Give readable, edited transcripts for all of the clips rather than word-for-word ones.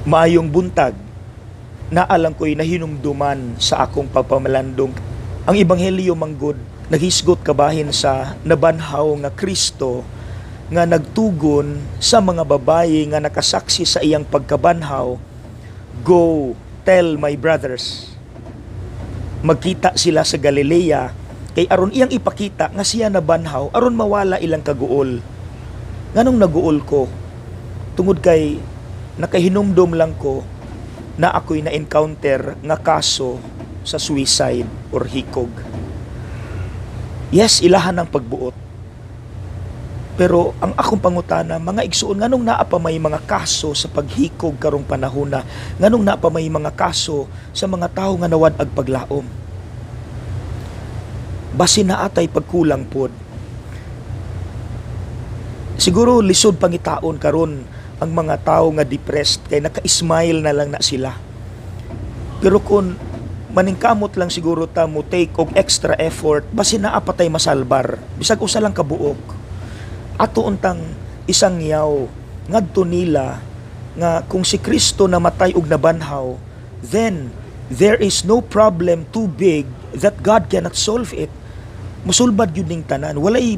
Maayong buntag. Naa lang ko'y nahinumduman sa akong pagpamalandong. Ang Ebanghelyo manggod naghisgot kabahin sa nabanhaw nga Kristo nga nagtugon sa mga babayi nga nakasaksi sa iyang pagkabanhaw, "Go tell my brothers." Magkita sila sa Galilea kay aron iyang ipakita nga siya nabanhaw aron mawala ilang kaguol. Nganong naguol ko? Tungod kay nakahinumdum lang ko na ako'y na-encounter nga kaso sa suicide or hikog. Yes, ilahan ang pagbuot. Pero ang akong pangutana, mga igsuon, nganong naa pa may mga kaso sa paghikog karong panahona? Nganong naa pa may mga kaso sa mga tawo nga nawad-ag paglaom? Basin naa tay pagkulang pod. Siguro lisod pangitaon karon ang mga tao nga depressed kay naka-smile na lang na sila. Pero kung maningkamot lang siguro ta mo take og extra effort, basin naa pa tay masalbar bisag usa lang kabuok. Ato untang isangyaw ngadto nila nga kung si Kristo namatay ug nabanhaw, then there is no problem too big that God cannot solve it. Musulbad gyud ning tanan. Walay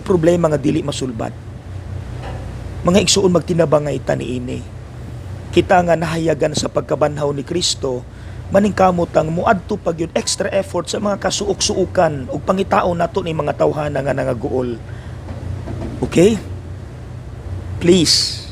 problema nga dili masulbad. Mga igsuon, magtinabangay ta niini. Kita nga nahayagan sa pagkabanhaw ni Kristo, maningkamot ang muadto pa gyud extra effort sa mga kasuok-suokan ug pangitaon nato ni mga tawhana nga nangaguol. Okay? Please.